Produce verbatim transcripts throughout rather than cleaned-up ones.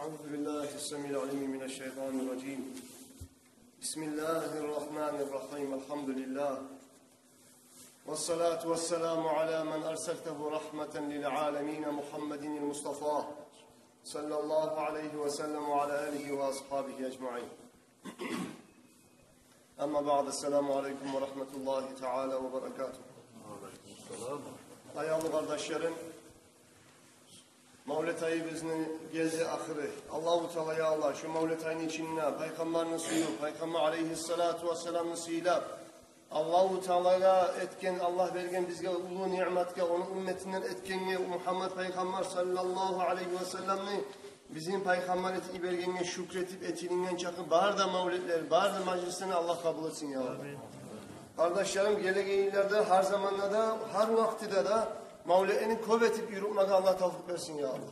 أعوذ بالله السميع العليم من الشيطان الرجيم. بسم الله الرحمن الرحيم. الحمد لله. والصلاة والسلام على من أرسلته رحمة للعالمين محمد المصطفى صلى الله عليه وسلم وعلى آله وأصحابه أجمعين. أما بعد، السلام عليكم ورحمة الله تعالى وبركاته. Аявлу къардашларым, мавлет айыбызны гелди ахыры. Аллагьу Таала, я Аллагь, шу мавлет айны ичинде пайхаммарны сююп, пайхаммар алейгьиссалату вассаламны сыйлап, Аллагьу Таалагъа этген, Аллагь берген бизге уллу ниъматгъа, ону умметинден этгенге, Мухаммад пайхаммар саллаллагьу алейгьи вассаламны бизин пайхаммар этип йибергенге шюкюр этип этилинген чакъы бары да мавлетлер, бары да мажлислени Аллагь къабул этсин, я Аллагь. Амин. Къардашларым, гелеген йылларда гьар заманда да, гьар вакътиде де мавлетлени кёп этип юрютмеге Аллагь тавфикъ берсин, я Аллагь.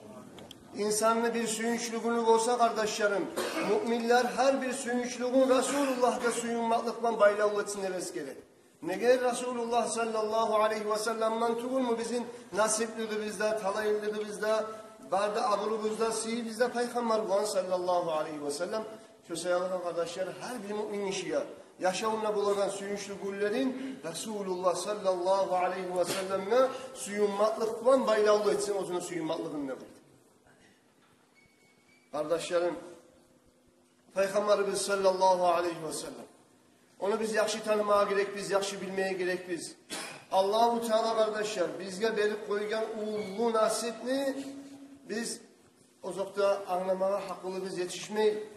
Инсанны бир сююнчлю гюню болса, къардашларым, муъминлер гьар бир сююнчлю гюн Расулуллагьгъа сююнмеклик булан байлавлу этсин деп эсгере. Неге, Расулуллагь саллаллагьу алейгьи вассаламдан тюгюлмю бизин насиплигибиз де, талайлылыгъыбыз да, бары да абурубуз да, сыйыбыз да пайхаммар булан саллаллагьу алейгьи вассалам. Шо саялы, къардашлар, гьар бир муъмин гишиге яшавунда болагъан сююнчлю гюнлерин Расулуллагь саллаллагьу алейгьи вассаламгъа сююнмеклик булан байлавлу этсин оьзюню сююнмеклигин деп. Къардашларым, пайхаммарыбыз саллаллагьу алейгьи вассалам, ону биз яхшы танымагъа герекбиз, яхшы билмеге герекбиз. Аллагьу Таала, къардашлар, бизге берип къойгъан уллу насипни биз озокъда англамагъа гьакъылыбыз етишмей.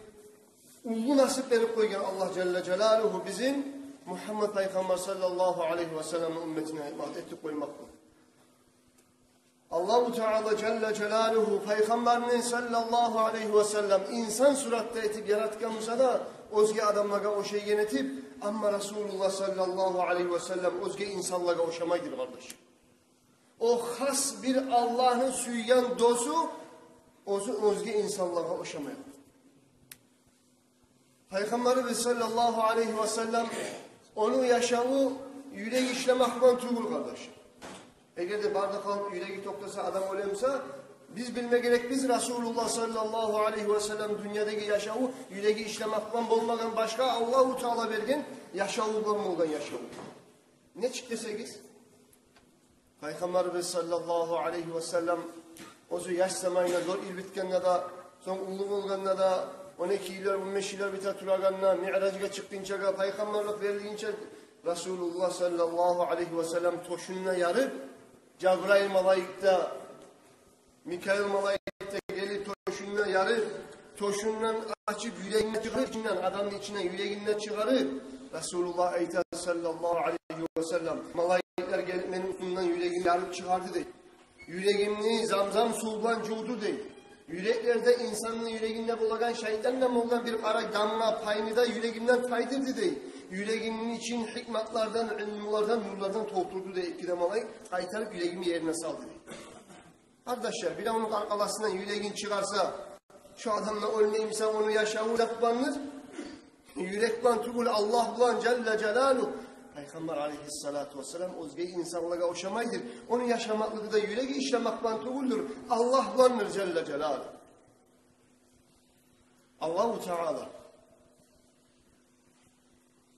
Уллу насип берип къойгъан Аллагь жалла жалалугьу бизин Мухаммад пайхаммар саллаллагьу алейгьи вассаламны умметинден этмек, этип къоймакъ бу. Аллагьу Таала жалла жалалугьу пайхаммарны саллаллагьу алейгьи вассалам инсан суратда этип яратгъан буса да, оьзге адамлагъа ошайгъан этип, амма Расулуллагь саллаллагьу алейгьи вассалам оьзге инсанлагъа ошамайдыр, къардаш. О хас бир Аллагьны сюйген досу, оьзю оьзге инсанлагъа ошамай. Пайхаммарыбыз саллаллагьу алейгьи вассалам, ону яшаву юреги ишлемек булан тюгюл, къардаш. Эгер де бары да къалып юреги токътаса, адам оьле буса, биз билме герекбиз, Расулуллагь саллаллагьу алейгьи вассалам дюньядагъы яшаву юреги ишлемек булан болмагъан, башгъа Аллагьу Таала берген яшаву булан болгъан яшаву. Нечик десегиз, Пайхаммарыбыз саллаллагьу алейгьи вассалам оьзю яш заманында, зор ирбитгенде де, сонг уллу болгъанда да, он эки йыллар, он беш йыллар бите турагъанда, Миъражгъа чыкъгъынчагъа, пайхаммарлыкъ берилгинче, Расулуллагь саллаллагьу алейгьи вассалам тёшюнде ярып, Жабраил малайик де, Микаил малайик де гелип тёшюнде ярып, тёшюнден ачып, юрегинден чыгъарып, ичинден, адамны ичинден, юрегинден чыгъарып, Расулуллагь айта саллаллагьу алейгьи вассалам: «Малайиклер гелип мени уьстюмден юрегимни ярып чыгъарды», — дей. «Юрегимни замзам сув булан жувду», — дей. «Юреклерде, инсанны юрегинде болагъан, шайтандан болгъан бир къара дамла пайны да юрегимден тайдырды», — дей. «Юрегимни ичин гьикматлардан, илмулардан, нурлардан толтурду», — дей. Эки де малайик къайтарып юрегимни ерине салды, дей. Къардашлар, биревню къаркъарасындан юрегин чыгъарса, шо адам да оьлмей буса, ону яшаву юрек буландыр. Юрек булан тюгюл, Аллагь булан, жалла жалалугьу. Пайхаммар алейгьиссалату вассалам оьзге инсанлагъа ошамайдыр. Ону яшамакълыгъы да юреги ишлемек булан тюгюлдюр, Аллагь буландыр, жалла жалалугьу. Аллагьу Таала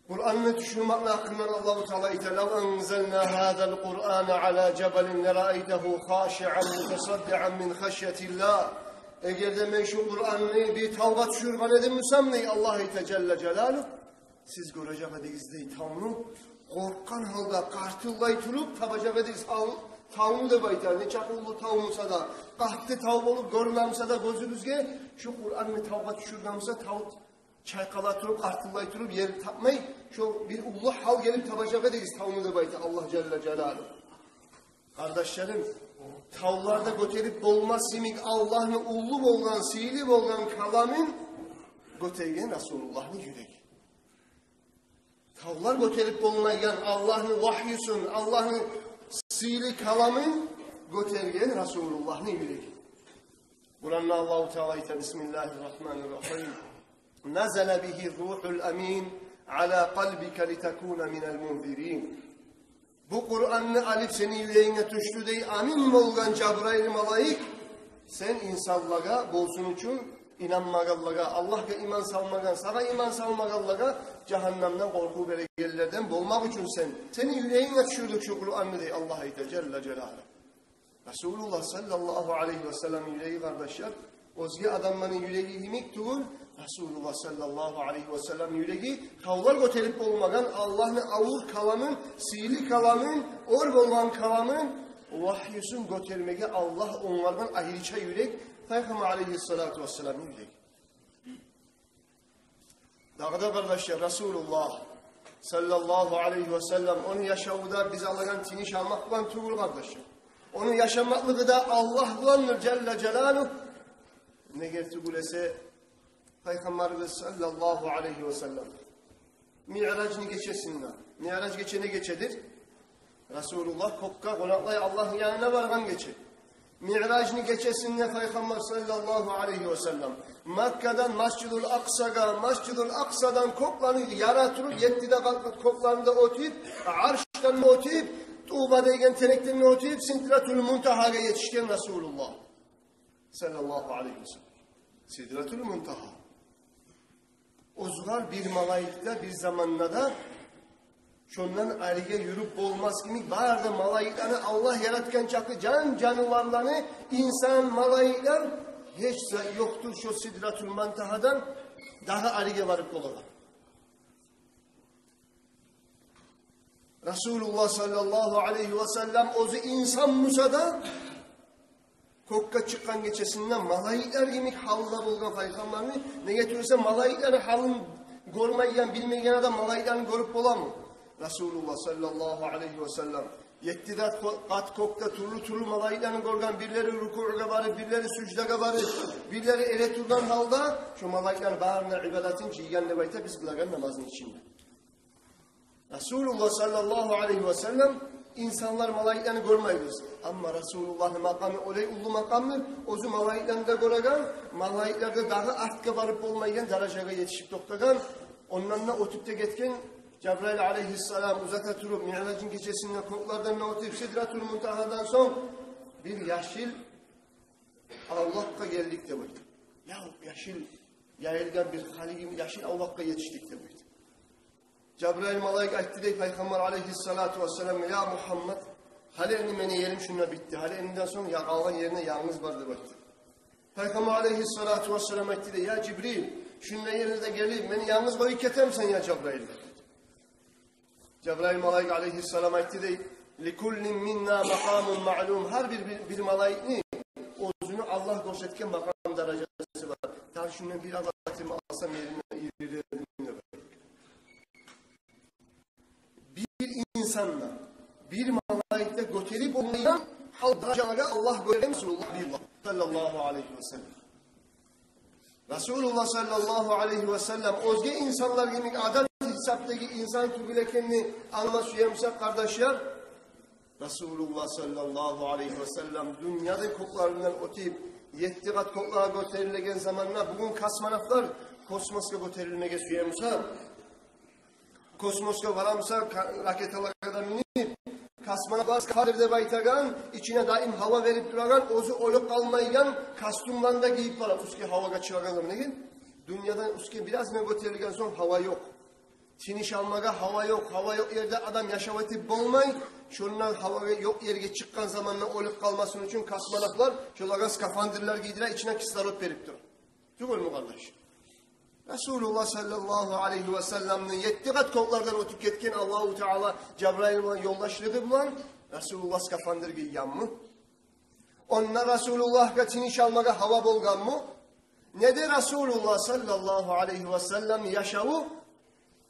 Къуранны тюшюрмекни гьакъындан Аллагьу Таала айта: «Лав анзална гьазал Къурана ала жабалин лараайтагьу хашиан мутасаддиан мин хашятиллагь». Эгер де мен шу Къуранны бир тавгъа тюшюрген эдим бусам, дей Аллагь айта, жалла жалалугьу, сиз гёрежек эдигиз, дей, тавну къоркъгъан гьалда къартыллай туруп табажакъ эдигиз тав-, тавну деп айта. Нечакъы уллу тав буса да, къатты тав болуп гёрюне буса да гёзюгюзге, шу Къуранны тавгъа тюшюрген буса, тав чайкъала туруп, къартыллай туруп, ер тапмай, шо бир уллу гьал гелип табажакъ эдигиз тавну деп айта Аллагь жалла жалалугьу. Къардашларым, тавлар да гётерип болмас йимик Аллагьны уллу болгъан, сыйлы болгъан каламын гётерген Расулуллагьны юреги. Тавлар гётерип болмайгъан Аллагьны вагьюсун, Аллагьны сыйлы каламын гётерген Расулуллагьны юреги. Къуранда Аллагьу Таала айта: «Бисмиллагьир рагьманир рагьим. Назала бигьи ррухьул амин ала къалбика литакуна минал мунзирин». Бу Къуранны алып сени юрегинге тюшдю, дей, амин болгъан Жабраил малайик, сен инсанлагъа болсун учун, инанмагъанлагъа, Аллагьгъа иман салмагъан, сагъа иман салмагъанлагъа жагьаннемден къоркъув берегенлерден болмакъ учун сен, сени юрегинге тюшюрдюк шу Къуранны, дей Аллагь, айта Жалла Жалалугь. Расулуллагь саллаллагьу алайгьи васалламны юреги, къардашлар, оьзге адамланы юреги йимик тюгюл. Расулуллагь саллаллагьу алайгьи васалламны юреги тавлар гётерип болмагъан, Аллагьны авур каламын, сыйлы каламын, оьр болгъан каламын, вагьюсюн гётермеге Аллагь онгаргъан айрыча юрек Пайхаммар алайгьиссалату вассаламны юреги. Дагъы да, къардашлар, Расулуллагь саллаллагьу алайгьи васаллам, ону яшаву да биз алагъан тыныш алмакъ булан тюгюл, къардашлар. Ону яшамакълыгъы да Аллагь буландыр, Жалла Жалалугь. Неге тюгюл эсе, Пайхаммарыбыз саллаллагьу алайгьи васаллам Миъражны гечесинде, Миъраж гече не гечедир? Расулуллагь кёкге къонакълай Аллагьны янына баргъан гече. Миъражны гечесинде Пайхаммар саллаллагьу алайгьи васаллам Маккадан Масжидул Акъсагъа, Масжидул Акъсадан кёклени яра туруп, етти де къат кёклени де оьтюп, Аршдан оьтюп, Туба деген терекден оьтюп, Сидратул Мунтагьагъа етишген Расулуллагь саллаллагьу алайгьи васаллам. Сидратул Мунтагьа. Оьзюгер бир малайик де, бир заманда да шондан ариге юрюп болмас йимик, бары да малайиклени, Аллагь яратгъан чакъы жан-жаныварланы, инсан, малайиклер, гьеч зат ёкъдур шо Сидратул Мунтагьадан дагъы ариге барып болагъан. Расулуллагь саллаллагьу алайгьи васаллам оьзю инсан буса да, кёкге чыкъгъан гечесинде малайиклер йимик гьалда болгъан Пайхаммарны. Неге тюгюл эсе, малайиклени гьалын гёрмейген, билмейген адам малайиклени гёрюп боламы? Расулуллагь саллаллагьу алайгьи васаллам етти де къат кёкде тюрлю-тюрлю малайиклени гёрген, бирлери рукугъгъа барып, бирлери суждагъа барып, бирлери эретургъан гьалда, шо малайиклени барына ибадатын жыйгъан деп айта биз къылагъан намазны ичинде. Расулуллагь саллаллагьу алайгьи васаллам, инсанлар малайиклени гёрмейбиз. Амма Расулуллагьны макъамы олай уллу макъамдыр, оьзю малайиклени де гёреген, малайиклер де дагъы артгъа барып болмайгъан даражагъа етишип токътагъан. Ондан да оьтюп де гетген Жабраил алайгьиссалам узата туруп, Миъражны гечесинде кёклерден де оьтюп, Сидратул Мунтагьадан сонг бир яшыл авлакъгъа гелдик деп айта. Я, яшыл, яйылгъан бир халы йимик яшыл авлакъгъа етишдик деп айта. Жабраил малайик айтды дей Пайхаммар алайгьиссалату вассаламгъа: «Я Мугьаммад, гьали энди мени ерим шунда битди. Гьали эндиден сонг я къалгъан ерине янгыз бар», — деп айтды. Пайхаммар алайгьиссалату вассалам айтды дей: «Я Жибрил, шунда ерине де гелип, мени янгыз къоюп гетемисен, я Жабраил?» Жабраил малайик алайгьиссалам айтды дей: «Ликуллин минна макъамун маълум». Гьар бир, бир, бир малайикни оьзюню Аллагь гёрсетген макъам даражасы бар. Дагъы шундан бир алатым алсам, ерине ирилердим деп. Бир инсан да, бир малайик де гётерип болмайгъан гьал даражалагъа Аллагь гётерген Расулуллагь, саллаллагьу алайгьи васаллам. Расулуллагь саллаллагьу алайгьи васаллам оьзге инсанлар йимик адат гьисапдагъы инсан тюгюл экенни англама сюемисек, къардашлар, Расулуллагь саллаллагьу алайгьи васаллам дюньяны кёклеринден оьтюп, етти къат кёклеге гётерилеген заманда, бугюн космонавтлар космосгъа гётерилмеге сюемисе, космосгъа барамыса, ка-, ракеталагъа да минип, космонавтлар скафандр деп айтагъан, ичине даим гьава берип турагъан, оьзю оьлюп къалмайгъан костюмланы да гийип бара, уьстге гьавагъа чыгъагъан заман. Неге? Дюньядан уьстге биразына гётерилген сонг гьава ёкъ. Тыныш алмагъа гьава ёкъ. Гьава ёкъ ерде адам яшав этип болмай. Шондан гьава ёкъ ерге чыкъгъан заманда оьлюп къалмасын учун космонавтлар шолагъа скафандрлар гийдире, ичине кислород берип тура. Тюгюлмю, къардаш? Расулуллагь саллаллагьу алайгьи васалламны етти къат кёклерден оьтюп гетген Аллагьу Таала Жабраил булан ёлдашлыгъы булан Расулуллагь скафандр гийгенми? Онда Расулуллагьгъа тыныш алмагъа гьава болгъанмы? Не де Расулуллагь саллаллагьу алайгьи васалламны яшаву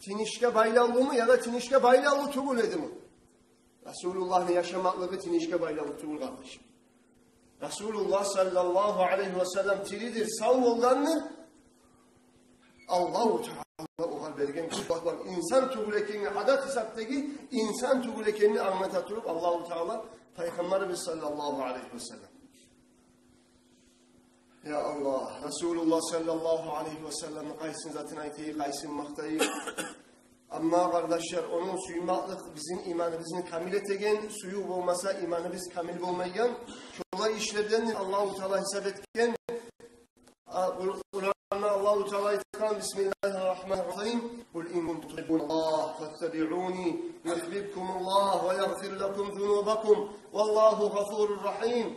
тынышгъа байлавлуму, яда тынышгъа байлавлу тюгюл эдими? Расулуллагьны яшамакълыгъы тынышгъа байлавлу тюгюл, къардаш. Расулуллагь саллаллагьу алайгьи васаллам тиридир, сав болгъандыр. Аллагьу Таала огъар берген кюч бар, инсан тюгюл экенни, адат гьисапдагъы инсан тюгюл экенни англата туруп, Аллагьу Таала Пайхаммарыбыз саллаллагьу алайгьи васаллам. Я Аллагь, Расулуллагь саллаллагьу алайгьи васалламны къайсын затын айтайыкъ, къайсын макътайыкъ. Амма, къардашлар, ону сюймакълыкъ бизин иманыбызны камил этеген, сююв болмаса, иманыбыз камил болмайгъан. Шолай ишлерден Аллагьу Таала гьисап этген. Къуранда Аллагьу Таала айтгъан: بسم الله الرحمن الرحيم. قل إن كنتم تحبون الله فاتبعوني يحببكم الله ويغفر لكم ذنوبكم والله غفور رحيم.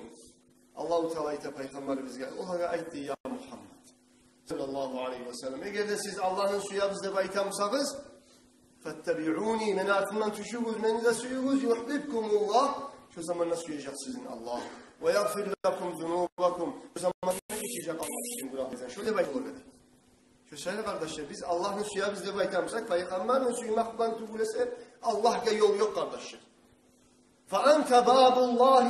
Аллагьу Таала айта пайхаммарыбызгъа: олагъа айт дей, я Мугьаммад саллаллагьу алайгьи ва саллам, эгер де сиз Аллагьны сюебиз деп айтамысагъыз, فاتبعوني, мени артымдан тюшюгюз, мени де сююгюз, يحببكم الله, шо заманда сюежек сизин Аллагь. ويغفر لكم ذنوبكم, шо заманда гечежек Аллагь сизин гюнагьларыгъыздан. Шо деп айтыла эди. Шо саялы, къардашлар, биз Аллагьны сюебиз деп айтамысакъ, пайхаммарны сюймек булан тюгюл эсе, Аллагьгъа ёл ёкъ, къардашлар. فأنت باب الله,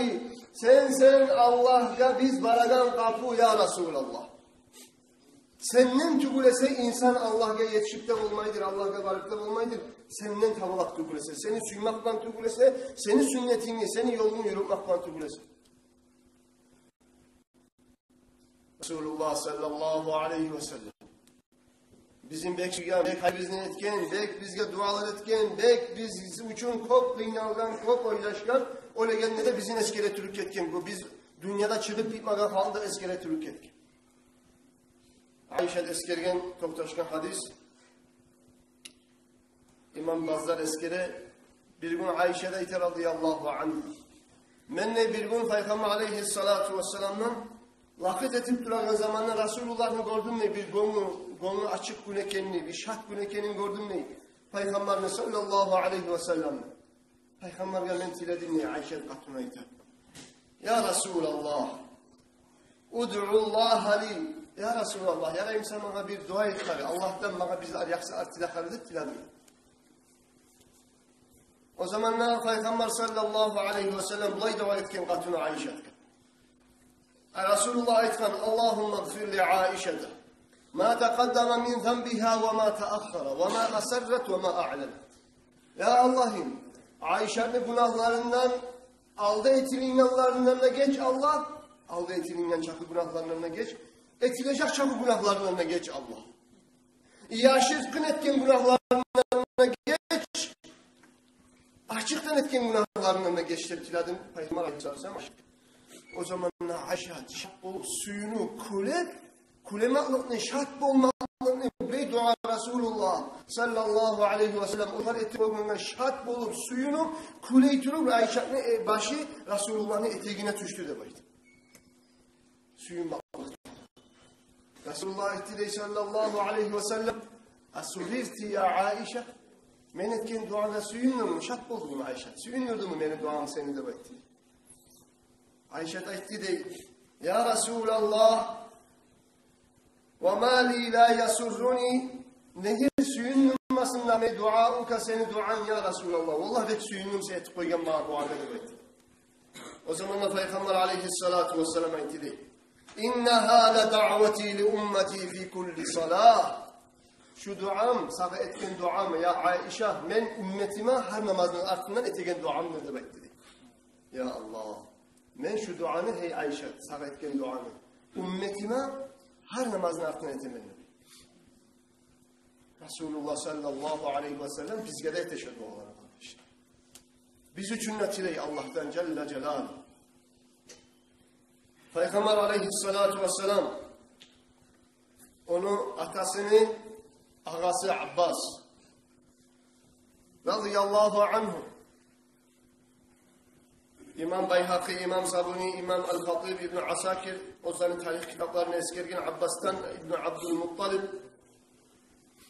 сенсен Аллагьгъа биз барагъан къапу, я Расулаллагь. Сенден тюгюл эсе инсан Аллагьгъа етишип де болмайдыр, Аллагьгъа барып да болмайдыр. Сенден табулакъ тюгюл эсе, сени сюймек булан тюгюл эсе, сени сюннетингни, сени ёлунгну юрютмек булан тюгюл эсе. Расулуллагь саллаллагьу алайгьи ва саллам бизин бек сюйген, бек гьайыбызны этген, бек бизге дуалар этген, бек биз учун кёп къыйналгъан, кёп ойлашгъан, оьлегенде де бизин эсгере туруп гетген. Бу биз дюньядан чыгъып битмеген гьалда эсгере туруп гетген. Айшат эсгерген, токъташгъан гьадис. Имам Баззар эсгере, бир гюн Айшат айта, радияллагьу ангьа: мен де бир гюн пайхаммар алайгьиссалату вассаламдан лакъыр этип турагъан заманда Расулуллагьны гёрдюм дей, бир гёнгю, гёнгю ачыкъ гюн экенни, бир шат гюн экенин гёрдюм дей пайхаммарны саллаллагьу алайгьи ва салламны. Пайхаммаргъа мен тиледим дей, Айшат къатыны айта. Я Расулаллагь, ادع الله لي, я Расулаллагь, яраймыса магъа бир дуа эт гьали, Аллагьдан магъа бир зат яхшы арт тиле гьали деп тиледим. О заманда пайхаммар саллаллагьу алайгьи ва саллам булай дуа этген къатыны Айшатгъа. Расулуллагь айтгъан: اللهم اغفر لعائشة ما تقدم من ذنبها وما تأخر وما أسرت وما أعلنت. Я Аллагьым, Айшатны гюнагьларындан, алда этилингенлеринден де геч, Аллагь, алда этилинген чакъы гюнагьларындан да геч, этилежек чакъы гюнагьларындан да геч, Аллагь. Яшыртгъын этген гюнагьларындан да геч, ачыкъдан этген гюнагьларындан да геч деп тиледим пайхаммар алайгьиссалам. О заманда Айшат шат болуп, сююнюп, кюлеп, кюлемекликни, шат болмакълыкъны бир дуа Расулуллагь саллаллагьу алайгьи ва саллам олар этип болгъангъа шат болуп, сююнюп, кюлей туруп, Айшатны, э, башы Расулуллагьны этегине тюшдю деп айта. Сююнмеклик. Расулуллагь айтды дей саллаллагьу алайгьи ва саллам: أسررت يا عائشة؟ Мен этген дуагъа сююндюнгмю, шат болдунгму, Айшат? Сююндюрдюмю мени дуам сени деп айтды. Айшат айтды дей: يا رسول الله، وما لي لا يسرني؟ Неге сююндюрмесин дагъы دعاؤك, сени дуанг, я Расулаллагь? Валлагь, бек сююндюм сен этип къойгъан магъа дуагъа деп айтды. О заманда пайхаммар алайгьиссалату вассалам айтды дей: إنها لدعوتي لأمتي في كل صلاة. Шу дуам, сагъа этген дуам, я Айша, мен умметиме гьар намазны артындан этеген дуамдыр деп айтды дей. Я Аллагь, мен шу дуаны, гьей Айша, сагъа этген дуаны умметиме гьар намазны артындан этемен деп. Расулуллагь саллаллагьу алайгьи ва саллам бизге де эте шу дуаланы, къардашлар. Биз учун да тилей Аллагьдан жалла жалалугьу. Пайхаммар алайгьиссалату вассалам, ону атасыны агъасы Аббас радияллагьу ангьу. Имам Байгьакъи, имам Сабуни, имам Аль-Хатиб, Ибну Асакир оьзлени тарих китапларында эсгерген Аббасдан, ибну Абдул Мутталиб.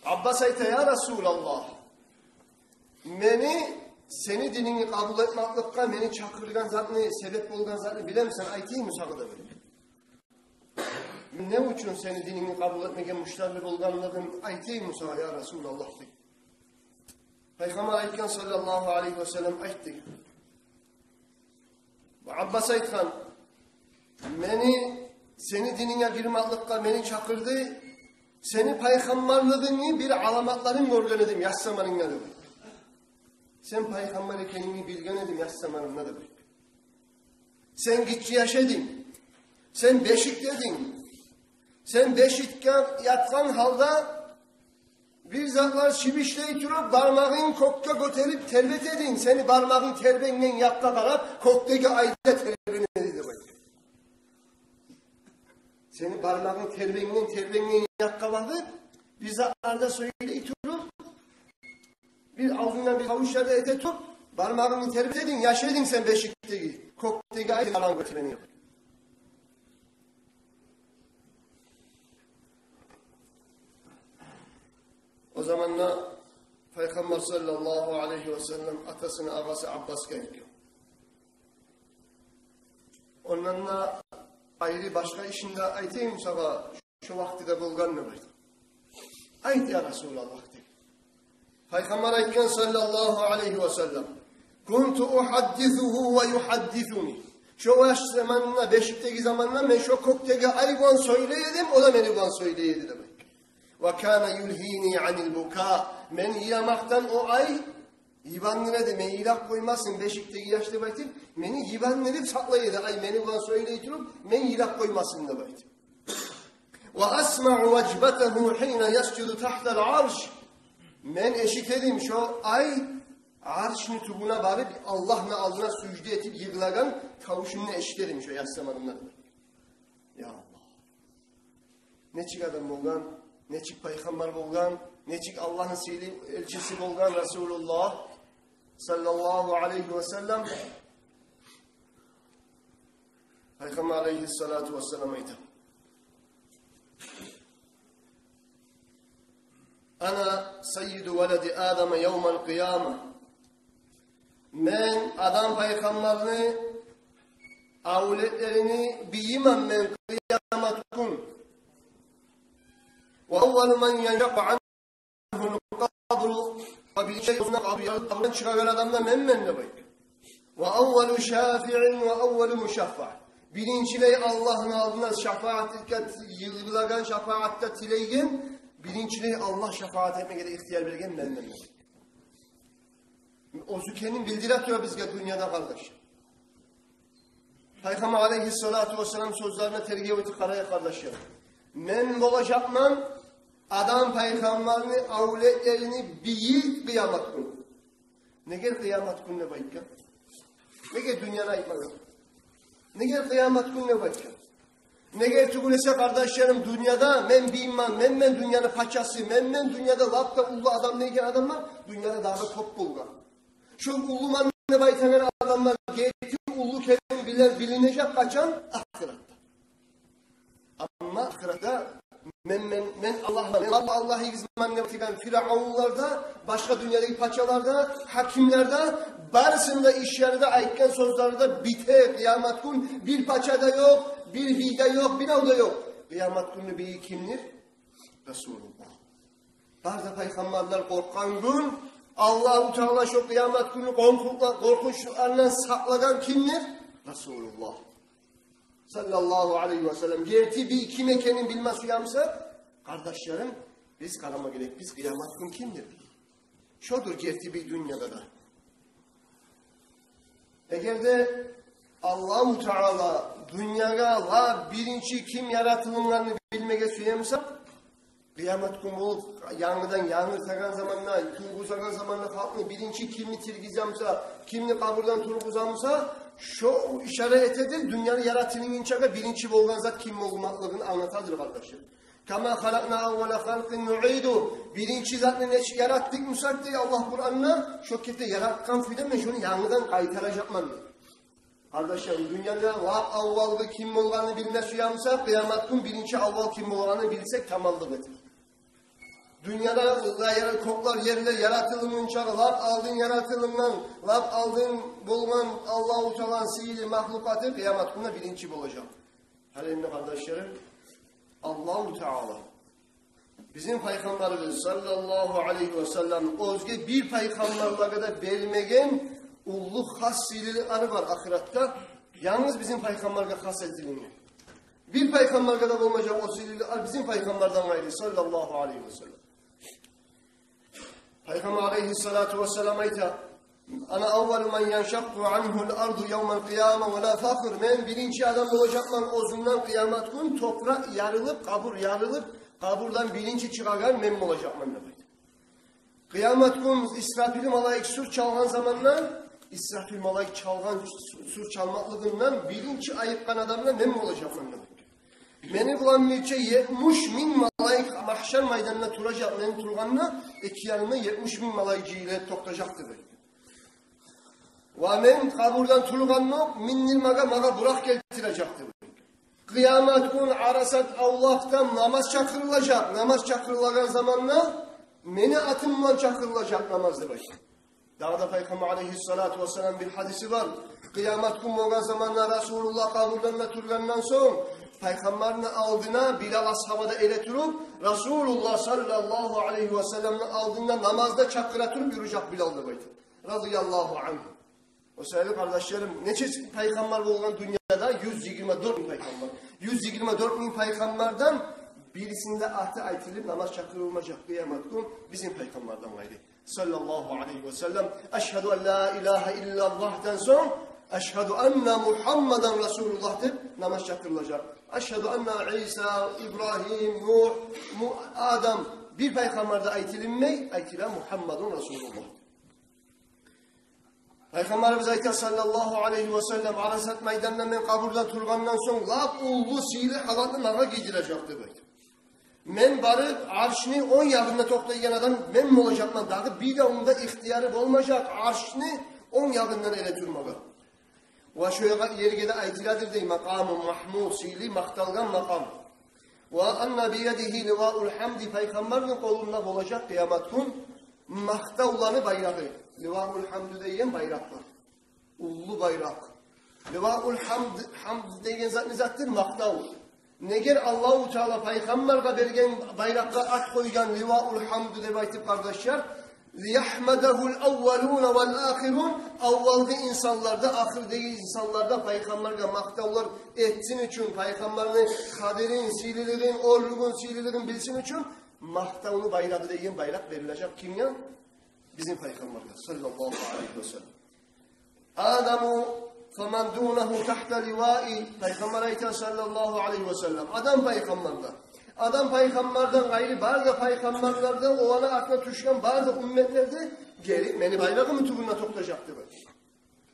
Аббас айта: я Расулаллагь, мени сени динингни къабул этмекликге мени чакъыргъан затны, себеп болгъан затны билемисен, айтайыммы сагъа деп айта. Мен не учун сени динингни къабул этмеге муштарлы болгъанлыгъым айтайыммы сагъа, я Расулаллагь, деп. Пайхаммар айтгъан саллаллагьу алайгьи ва саллам: айт деген. Бу Аббас айтгъан: мени сени дининге гирмекликге мени чакъырды, сени пайхаммарлыгъынгны бир аламатларын гёрген эдим яш заманымда, деп. Сен пайхаммар экенингни билген эдим яш заманымда, деп. Сен гиччи яш эдинг. Сен бешикде эдинг. Сен бешикде ятгъан гьалда бир затлар шибишлей туруп, бармагъынг кёкге гётерип тербете эдинг. Сени бармагъынг тербенген якъгъа къарап, кёкдеги ай да тербене эди, деп айта. Сени бармагъынг тербенген, тербенген якъгъа багъып, бир затлар да сёйлей туруп, бир авзунгдан бир тавушлар да эте туруп, бармагъынгны тербетединг, яшайдынг сен бешикдеги, кёкдеги ай алан гётермени. О заманда Пайхаммар саллаллагьу алайгьи васаллам атасыны агъасы Аббасгъа айтгъан. Ондан да айры башгъа ишни де айтайым сагъа, шо вакъти де болгъан деп айт. Айт, я Расулаллагь, деп. Пайхаммар айтгъан саллаллагьу алайгьи васаллам: «Кунту ухаддисугьу ва юхаддисуни». Шо яш заманында, бешикдеги заманында мен шо кёкдеги ай булан сёйлей эдим, о да мени булан сёйлей эди, деп айтгъан. «Ва кана юлгьини анил бука». Мени йыламакъдан о ай йыбандыра эди, мени йылап къоймасын бешикдеги яш деп айтып, мени йыбандырып сакълай эди, ай мени булан сёйлей туруп, мени йылап къоймасын деп айтып. «Ва асмаъу важбатагьу гьина ясжуду тагьтал арш». Мен эшите эдим шо ай аршны тюбюне барып, Аллагьны алдына сужда этип йыгъылагъан тавушун да эшите эдим шо яш заманымда. Я Аллагь. Нечик адам болгъан, нечик пайхаммар болгъан, нечик Аллагьны сыйлы элчиси болгъан Расулуллагь саллаллагьу алайгьи васаллам. Пайхаммар алайгьиссалату вассалам айта: «Ана саййиду валади Адама явмал къияма». Мен Адам пайхаммарны авлетлерини бийимен мен къыямат гюн. «Ва аввалу ман яншакъкъу ангьул къабру». Ва биринчилей оьзюнде къабур ярылып, къабурдан чыгъагъан адам да менмен деп айта. «Ва аввалу шафиин ва аввалу мушаффа». Биринчилей Аллагьны алдына шафаат этип, йыгъылагъан, шафаат да тилейген, биринчилей Аллагь шафаат этмеге де ихтияр берген менмен деп айта. Оьзю кенин билдире тура бизге дюньяда, къардаш. Пайхаммар алайгьиссалату вассалам сёзлерине тергев этип къарайыкъ, къардашлар. Мен болажакъман Адам пайхаммарны авлетлерини бийи къыямат гюн. Неге къыямат гюн деп айтгъан? Неге дюньяны айтмагъан? Неге къыямат гюн деп айтгъан? Неге тюгюл эсе, къардашларым, дюньяда мен бийимен, менмен дюньяны пачасы, менмен дюньяда лап да уллу адам деген адамлар дюньяда дагъы кёп болгъан. Шо уллуман деп айтагъан адамлар герти уллу кенин биле-, билинежек къачан? Ахыратда. Амма ахыратда мен, мен, мен Аллагьман, мен Аллагь, Аллагьыгъызман деп айтагъан фиръавунлар да, башгъа дюньядагъы пачалар да, гьакимлер де, барысыны да ишлери де, айтгъан сёзлери де бите къыямат гюн. Бир пача да ёкъ, бир гьий де ёкъ, бирев де ёкъ. Къыямат гюнню бийи кимдир? Расулуллагь. Бары да пайхаммарлар къоркъгъан гюн, Аллагьу Таала шо къыямат гюнню къоркъунчла-, къоркъунчларындан сакълагъан кимдир? Расулуллагь саллаллагьу алайгьи васаллам. Герти бий ким экенин билме сюе бусакъ, къардашларым, биз къарама герекбиз къыямат гюн кимдир бий. Шодур герти бий дюньяда да. Эгер де Аллагьу Таала дюньягъа лап биринчи ким яратылынгъанны билмеге сюе бусакъ, къыямат гюн болуп, янгыдан янгыртагъан заманда, тургъузагъан заманда халкъны биринчи кимни тиргизе буса, кимни къабурдан тургъуза буса, шо ишара этедир дюньяны яратылынгъынчагъа биринчи болгъан зат ким болмакълыгъын англатадыр, къардашлар. «Кама халакъна аввала халкъин нуъидугьу». Биринчи затны нечик яратдыкъ бусакъ, дей Аллагь Къуранда, шо кепде яратгъан кюйде мен шону янгыдан къайтаражакъман, дей. Къардашлар, дюньяда лап аввалгъы ким болгъанны билме сюе бусакъ, къыямат гюн биринчи аввал ким болгъанны билсек, таманлыкъ этер. Дюньяда яра-, кёклер, ерлер яратылынгъынчагъа лап алдын яратылынгъан, лап алдын болгъан Аллагьу Тааланы сыйлы махлукъаты къыямат гюнде биринчи болажакъ. Гьали энни, къардашларым, Аллагьу Таала бизин Пайхаммарыбыз саллаллагьу алайгьи васаллам оьзге бир пайхаммарлагъа да бермеген уллу хас сыйлылыкълары бар ахыратда. Янгыз бизин Пайхаммаргъа хас этилинген. Бир пайхаммаргъа да болмажакъ о сыйлылыкълар бизин Пайхаммардан къайры, саллаллагьу алайгьи васаллам. Пайхаммар алайгьиссалату вассалам айта: «Ана аввалу ман яншакъкъу ангьул арду явмал къияма ва ла фахр». Мен биринчи адам болажакъман, оьзюмден къыямат гюн топуракъ ярылып, къабур ярылып, къабурдан биринчи чыгъагъан мен болажакъман, деп айта. Къыямат гюн Исрафил малайик сур чалгъан заманда, Исрафил малайик чалгъан сур чалмакълыгъындан биринчи айыкъгъан адам да мен болажакъман, деп айта. Мени булан бирче етмиш минг малайик магьшар майданында туражакъ, мени тургъанда эки янымда етмиш минг малайик жыйылып токътажакъ деп айта. Ва мен къабурдан тургъанда миндирмеге магъа Буракъ гелтирежек деп айта. Къыямат гюн Арасат авлакъда намаз чакъырылажакъ. Намаз чакъырылагъан заманда мени атым булан чакъырылажакъ намаз деп айта. Дагъы да Пайхаммар алейгьиссалату вассалам бир гьадиси бар. Къыямат гюн болгъан заманда Расулуллагь къабурдан да тургъандан сонг, Пайхаммарны алдына Билал асгьаба да эретуруп, Расулуллагь саллаллагьу алайгьи васалламны алдында намазда чакъыра туруп юрюжек Билал деп айта. Радияллагьу ангьу. О саялы, къардашларым, нече пайхаммар болгъан дюньяда? Юз йигирма дёрт минг пайхаммар. Юз йигирма дёрт минг пайхаммардан бирисини де аты айтылып намаз чакъырылмажакъ къыямат гюн бизин Пайхаммардан къайры. Саллаллагьу алайгьи васаллам. Ашгьаду ан ла илагьа иллаллагьдан сонг, ашгьаду анна Мугьаммадан расулуллагь деп намаз чакъырылажакъ. Ашгьаду анна Иса, Ибрагьим, Нугь, Му-, Адам, бир пайхаммар да айтылынмай, айтыла Мугьаммадун расулуллагь. Пайхаммарыбыз айта, саллаллагьу алайгьи васаллам, Арасат майданында мен къабурдан тургъандан сонг, лап уллу сыйлы халатны магъа гийдирежек деп айта. Мен барып, Аршны онг ягъында токътайгъан адам мен болажакъман. Дагъы бир де онда ихтияры болмажакъ Аршны онг ягъындан эретурмагъа. Ва шо ерге де айтыладыр дей, макъаму магьмуд, сыйлы, макъталгъан макъам. Ва анна биядигьи ливаул гьамди, Пайхаммарны къолунда болажакъ къыямат гюн макътавланы байрагъы. Ливаул гьамди деген байракъ бар. Уллу байракъ. Ливаул гьамд, гьамд деген зат не затдыр? Макътав. Негер Аллагьу Таала Пайхаммаргъа берген байракъгъа ат къойгъан Ливаул гьамд деп айтып, къардашлар, лиягьмадагьул аввалуна вал ахирун, аввалгъы инсанлар да, ахырдагъы инсанлар да Пайхаммаргъа макътавлар этсин учун, Пайхаммарны къадирин, сыйлылыгъын, оьрлюгюн, сыйлылыгъын билсин учун макътавну байрагъы деген байракъ берилежек кимге? Бизин Пайхаммаргъа, саллаллагьу алайгьи васаллам. Адаму фаман дунагьу тагьта ливаи. Пайхаммар айта, саллаллагьу алайгьи васаллам, Адам пайхаммардан, Адам пайхаммардан къайры бары да пайхаммарлар да, оланы артына тюшген бары да умметлер де гелип мени байрагъымны тюбюнде токътажакъ деп айта.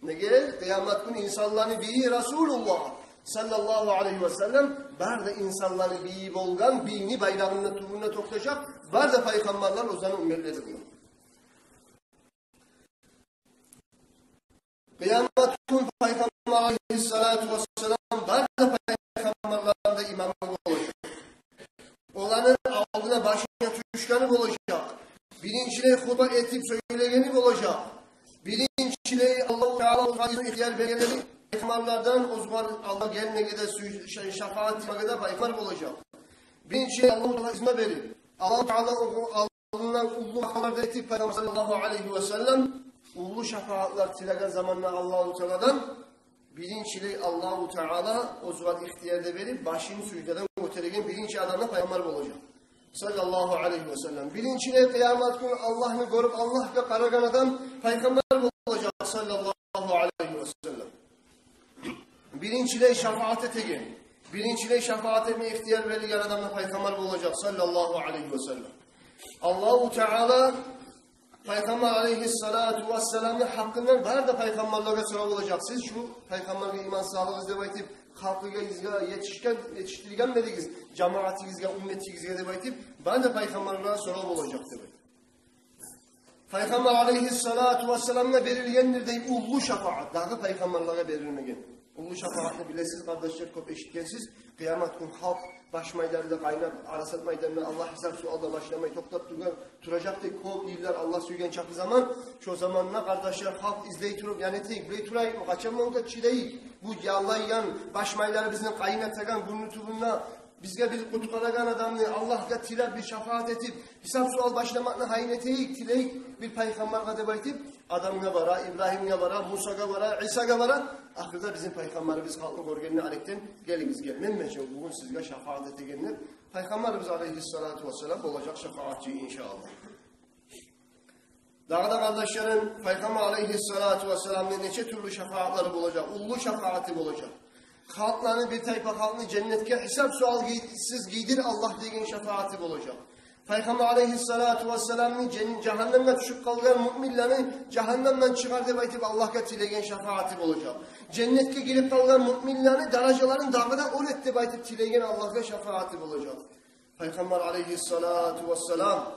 Неге? Къыямат гюн инсанланы бийи Расулуллагь, саллаллагьу алайгьи васаллам, бары да инсанланы бийи болгъан бийини байрагъыны тюбюнде токътажакъ бары да пайхаммарлар, оьзлени умметлери булан. Къыямат гюн Пайхаммар алайгьиссалату вассалам бары да пайхаммарланы да имамы болажакъ. Оланы алдына башына тюшгени болажакъ. Биринчилей хутба этип сёйлегени болажакъ. Биринчилей Аллагьу Таала огъар ихтияр бергенлери пайхаммарлардан, огъар алда гелмеге де, сю-, ша-, шафаат этмеге де пайхаммар болажакъ. Биринчилей Аллагьу Таала изну берип, Аллагьу Таала огъар алдындан уллу макътавлар да этип, Пайхаммар саллаллагьу алайгьи васаллам уллу шафаатлар тилеген заманда Аллагьу Тааладан, биринчилей Аллагьу Таала огъар ихтияр да берип, башын суждадан гётереген биринчи адам да пайхаммар болажакъ, саллаллагьу алайгьи васаллам. Биринчилей къыямат гюн Аллагьны гёрюп, Аллагьгъа къарагъан адам пайхаммар болажакъ, саллаллагьу алайгьи васаллам. Биринчилей шафаат этеген, биринчилей шафаат этме ихтияр берилген адам да пайхаммар болажакъ, саллаллагьу алайгьи васаллам. Аллагьу Таала Пайхаммар алайгьиссалату вассаламны гьакъындан бары да пайхаммарлагъа сорав болажакъ. Сиз шу пайхаммаргъа иман салыгъыз деп айтып, халкъыгъызгъа етишген, етишдирген эдигиз, жамаатыгъызгъа, умметигизге деп айтып, бары да пайхаммарлагъа сорав болажакъ деп айтып. Пайхаммар алайгьиссалату вассаламгъа берилгендир дей уллу шафаат, дагъы пайхаммарлагъа берилмеген. Уллу шафаатны билесиз, къардашлар, кёп эшитгенсиз. Къыямат гюн халкъ баш майлары да къайнап, Арасат майданында Аллагь гьисап-суал да башламай токътап тургъан, туражакъ дей кёп йыллар, Аллагь сюйген чакъы заман. Шо заманда, къардашлар, халкъ излей туруп, яни этейик, билей турайыкъмы, къачан болгъа чыдайыкъ бу яллайгъан, баш майлары бизин къайнатагъан гюнню тюбюнде бизге бир къутгъарагъан адамны Аллагьгъа тилеп, бир шафаат этип, гьисап-суал башламакъны гьайын этейик, тилейик бир пайхаммаргъа деп айтып, Адамгъа бара, Ибрагьимге бара, Мусагъа бара, Исагъа бара. Ахырда бизин пайхаммарыбыз халкъны гёргенде арекден: «Гелигиз, гел, мен, мен шо бугюн сизге шафаат этеген», — деп, Пайхаммарыбыз алайгьиссалату вассалам болажакъ шафаатчы, иншааллагь. Дагъы да, къардашларым, Пайхаммар алайгьиссалату вассаламны нече тюрлю шафаатлары болажакъ, уллу шафааты болажакъ. Халкъланы, бир тайпа халкъны женнетге гьисап-суал гий-, сыз гийдир, Аллагь, деген шафааты болажакъ. Пайхаммар алейгьиссалату вассаламны жен-, жагьаннемге тюшюп къалгъан муъминлени жагьаннемден чыгъар деп айтып Аллагьгъа тилеген шафааты болажакъ. Женнетге гирип къалгъан муъминлени даражаларын дагъы да оьр эт деп айтып тилеген Аллагьгъа шафааты болажакъ. Пайхаммар алейгьиссалату вассалам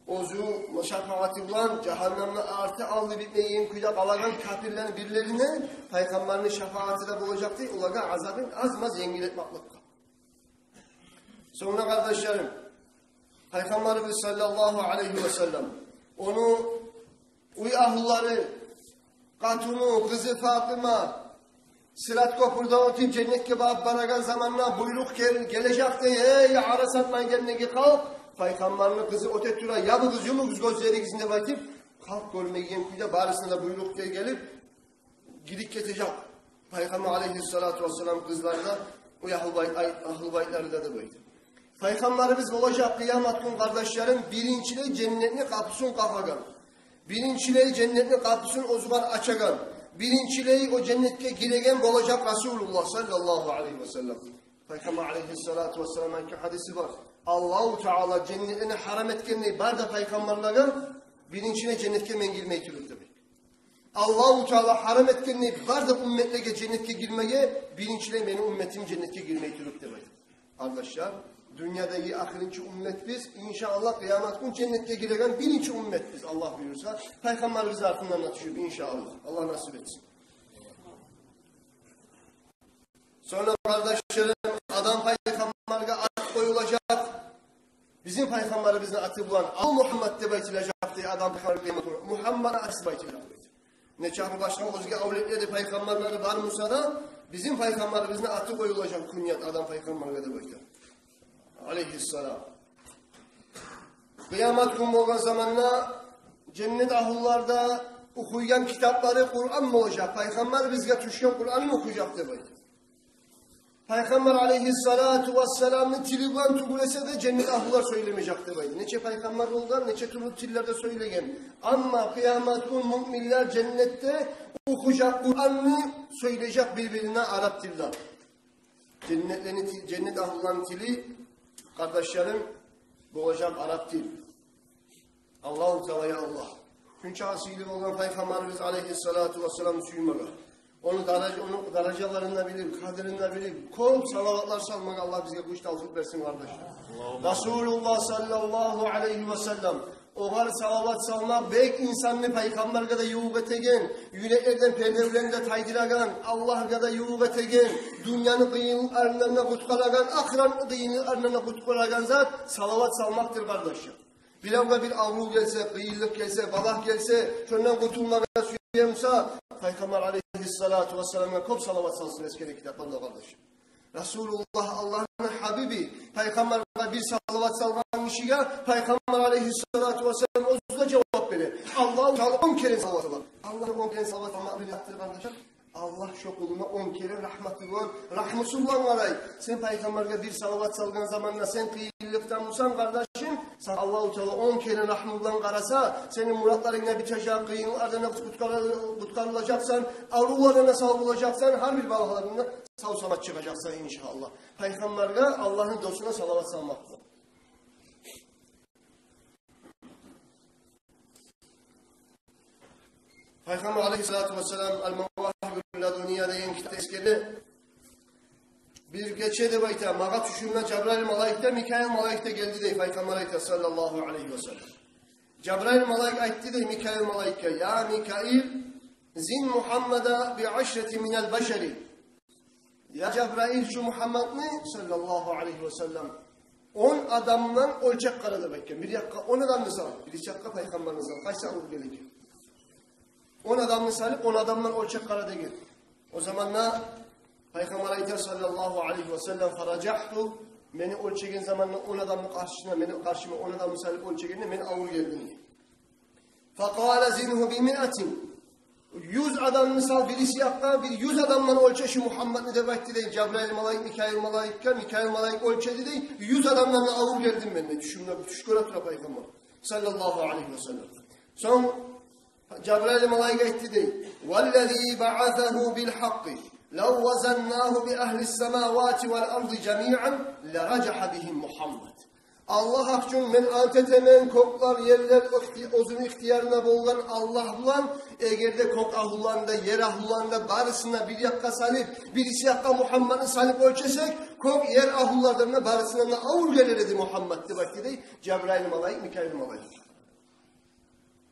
оьзю шафааты булан жагьаннемни арты-алды битмейген кюйде къалагъан капирлени бирлерине пайхаммарны шафааты да болажакъ дей, олагъа азабын аз-маз енгил этмекликге. Сонг да, къардашларым, Пайхаммарыбыз саллаллагьу алайгьи васаллам, ону уьй агьлюлери, къатыны, къызы Фатима Сырат кёпюрден оьтюп женнетге барып барагъан заманда буйрукъ гел-, гележек дей: «Эй, Арасат майдандагъы халкъ, Пайхаммарны къызы оьте тура, ябыгъыз, юмугъуз гёзлеригизни», – деп айтып, халкъ гёрмейген кюйде барысына да буйрукъ гел-, гелип, гирип гетежек Пайхаммар алейгьиссалату вассалам къызлары да, о агьлу байт-, ай-, агьлу байтлары да, деп айта. Пайхаммарыбыз болажакъ къыямат гюн, къардашларым, биринчилей женнетни къапусун къагъагъан, биринчилей женнетни къапусун оьзюгер ачагъан, биринчилей о женнетге гиреген болажакъ Расулуллагь саллаллагьу алайгьи васаллам. Пайхаммар алейгьиссалату вассалам айтгъан гьадиси бар: «Аллагьу Таала женнетни гьарам этгендей бары да пайхаммарлагъа, биринчилей женнетге мен гирмей туруп», – деп. «Аллагьу Таала гьарам этгендей бары да умметлеге женнетге гирмеге, биринчилей мени умметим женнетге гирмей туруп», – деп айта. Къардашлар, дюньядагъы ахырынчы уммет биз, иншааллагь, къыямат гюн женнетге гиреген биринчи уммет биз, Аллагь буюрса, Пайхаммарыбызны артындан да тюшюп, иншааллагь. Аллагь насип этсин. Сонг да, къардашларым, Адам пайхаммаргъа ат къоюлажакъ. Бизин Пайхаммарыбызны аты булан, ал Мугьаммад деп айтылажакъ дей Адам пайхаммаргъа. Мугьаммадны аты деп айтылажакъ дей. Нечакъы башгъа оьзге авлетлери, пайхаммарлары бар буса да, бизин Пайхаммарыбызны аты къоюлажакъ кюнят Адам пайхаммаргъа деп айта, алейгьиссалам. Къыямат гюн болгъан заманда женнет агьлулар да охуйгъан китаплары Къуран болажакъ. Пайхаммарыбызгъа тюшген Къуранны охужакъ деп айта. Пайхаммар алейгьиссалату вассаламны тили булан тюгюл эсе де женнет агьлулар сёйлемежек деп айта. Нече пайхаммар болгъан, нече тюрлю тиллерде сёйлеген. Амма къыямат гюн муъминлер женнетде охужакъ Къуранны, сёйлежек бир-бирине арап тилде. Женнетлени ти-, женнет агьлуланы тили, къардашларым, болажакъ арап тил. Аллагьу Таала, я Аллагь, шунча сыйлы болгъан Пайхаммарыбыз алейгьиссалату вассаламны сюймеге, ону дараж-, ону даражаларын да билип, къадирин де билип, кёп салаватлар салмагъа Аллагь бизге гюч, тавфикъ берсин, къардашлар. Расулуллагь саллаллагьу алайгьи васаллам, огъар салават салмакъ бек инсанны Пайхаммаргъа да ювукъ этеген, юреклерден пердевлени де тайдырагъан, Аллагьгъа да ювукъ этеген, дюньяны къыйынлыкъларындан да къутгъарагъан, ахыратны къыйынлыкъларындан да къутгъарагъан зат салават салмакъдыр, къардашлар. Биревге бир аврув гелсе, къыйынлыкъ гелсе, балагь гелсе, шондан къутулмагъа сюе буса, Пайхаммар алейгьиссалату вассаламгъа кёп салават салсын, эсгереген китапларда, къардаш. Расулуллагь, Аллагьны гьабиби, Пайхаммаргъа бир салават салгъан гишиге Пайхаммар алейгьиссалату вассалам оьзю де жавап бере. Аллагьу Таала он керен салават салар. Аллагьгъа он керен салават салмакъ бир затдыр, къардашлар. Аллагь шо къулуна он керен рагьматы булан, рагьмусу булан къарай. Сен Пайхаммаргъа бир салават салгъан заманда сен къыйынлыкъда бусанг, къардашым, сагъа Аллагьу Таала он керен рагьму булан къараса, сени муратларынг да битежек, къыйынлыкълардан да къутгъар-, къутгъарылажакъсан, аврувлардан да сав болажакъсан, гьар бир балагьлардан да сав-саламат чыгъажакъсан, иншааллагь. Пайхаммаргъа, Аллагьны досуна салават салмакъ булан. Пайхаммар алейгьиссалату вассалам «Ал-Мавагьибул Ладунния» деген китапда эсгере. Бир гече, деп айта, магъа тюшюмде Жабраил малайик де, Микаил малайик де гелди дей, Пайхаммар айта, саллаллагьу алайгьи васаллам. Жабраил малайик айтды дей Микаил малайикге: «Я Микаил, зин Мугьаммада би ашрати минал башари». Я Жабраил, шу Мугьаммадны, саллаллагьу алайгьи васаллам, он адамдан оьлчеп къара деп айтгъан. Бир якъгъа он адамны сал, бир якъгъа Пайхаммарны сал. Къайсы авур геле экен? Он адамны салып, он адамдан оьлчеп къара деген. О заманда Пайхаммар айта, саллаллагьу алайгьи васаллам: «Фаражагьту». Мени оьлчеген заманда он адамны къаршысына, мени къаршыма он адамны салып оьлчегенде мен авур гелдим. «Факъала зингьу би миатин». Юз адамны сал бириси якъгъа, бир юз адамдан оьлче шу Мугьаммадны деп айтды дей Жабраил малайик Микаил малайикге. Микаил малайик оьлчеди дей, юз адамдан да авур гелдим мен дей. Тюшюмде, бу тюш гёре тура Пайхаммар, саллаллагьу алайгьи васаллам. Сонг Жабраил малайик айтды дей: «Валлази баасагьу бил гьакъкъи, лав вазаннагьу би агьлис самавати вал арди жамиан, ларажагьа бигьим Мугьаммад». Аллагь гьакъ учун мен ант этемен, кёклер, ерлер ихти-, оьзюню ихтиярында болгъан Аллагь булан, эгер де кёк агьлуланы да, ер агьлуланы да барысын да бир якъгъа салып, бириси якъгъа Мугьаммадны салып оьлчесек, кёк, ер агьлулардан да барысындан да авур гелер эди Мугьаммад деп айтды дей Жабрайыл малайик, Микаил малайик.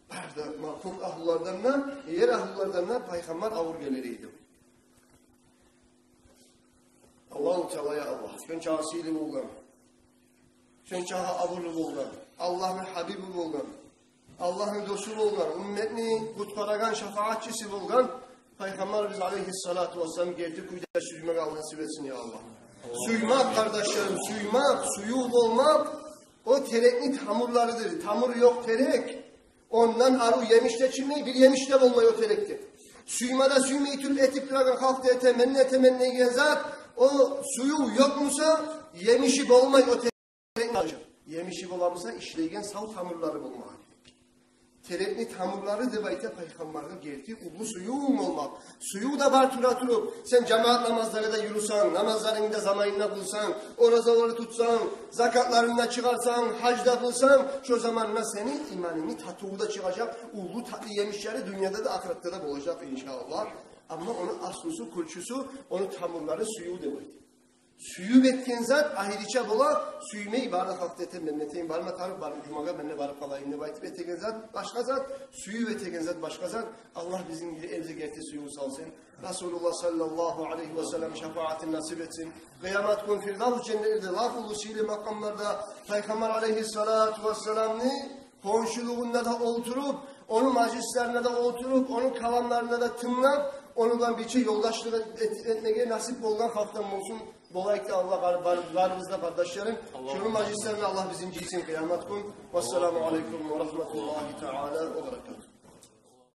Бары да ма-, кёк агьлулардан да, ер агьлулардан да пайхаммар авур гелер эди. Аллагьу Таала, я Аллагь, сен чакъы сыйлы болгъан, сен чакъы абурлу болгъан, Аллагьны гьабиби болгъан, Аллагьны досу болгъан, умметни къутгъарагъан шафагьатчысы болгъан пайхаммарыбыз алейгьиссалату вассалам герти кюйде сюймек Аллагь насип этсин, я Аллагь. Сюймек, къардашларым, сюймек, сююв болмакъ, о терекни тамурларыдыр. Тамуру ёкъ терек, ондан арив емиш де чыкъмай, бир емиш де болмай о терекде. Сюйме де сюймей туруп, этип турагъан халкъ да эте, мен де этемен деген зат, о сююв ёкъ буса, емиши болмай о терекни. Емиши бола буса, ишлейген сав тамурлары болмагъа герек. Терекни тамурлары деп айта пайхаммаргъа герти уллу сююв болмакъ. Сююв да бар тура туруп, сен жамаат намазларына да юрюсенг, намазларынгны да заманында къылсанг, оразаланы тутсанг, закатларынгны да чыгъарсанг, гьаж да къылсанг, шо заманда сени иманынгны татыву да чыгъажакъ, уллу татли емишлери дюньяда да, ахыратда да болажакъ, иншааллагь. Амма ону аслусу, кюлчюсю, ону тамурлары сююв деп айта. Сююп этген зат айрыча бола, сюймей бары да халкъ да эте, мен де этейим, барма тарыкъ, барма жумагъа, мен де барып къалайым деп айтып этеген зат башгъа зат, сююп этеген зат башгъа зат. Аллагь бизин де элибизге герти сююв салсын. Расулуллагь саллаллагьу алайгьи васаллам шафагьатын насип этсин. Къыямат гюн Фирдавс женнетлерде, лап уллу сыйлы макъамларда пайхаммар алайгьиссалату вассаламны хоншулугъунда да олтуруп, ону мажлислерине де олтуруп, ону каламларына да тынглап, ону булан бирче ёлдашлыкъ эт-, этмеге насип болгъан халкъдан болсун. Болайыкъ да Аллагь бар-, бар-, барыбыз да, къардашларым. Шону мажлислерине Аллагь бизин жыйсын къыямат гюн. Вассаламу алайкум ва рагьматуллагьи таала ва баракатугь.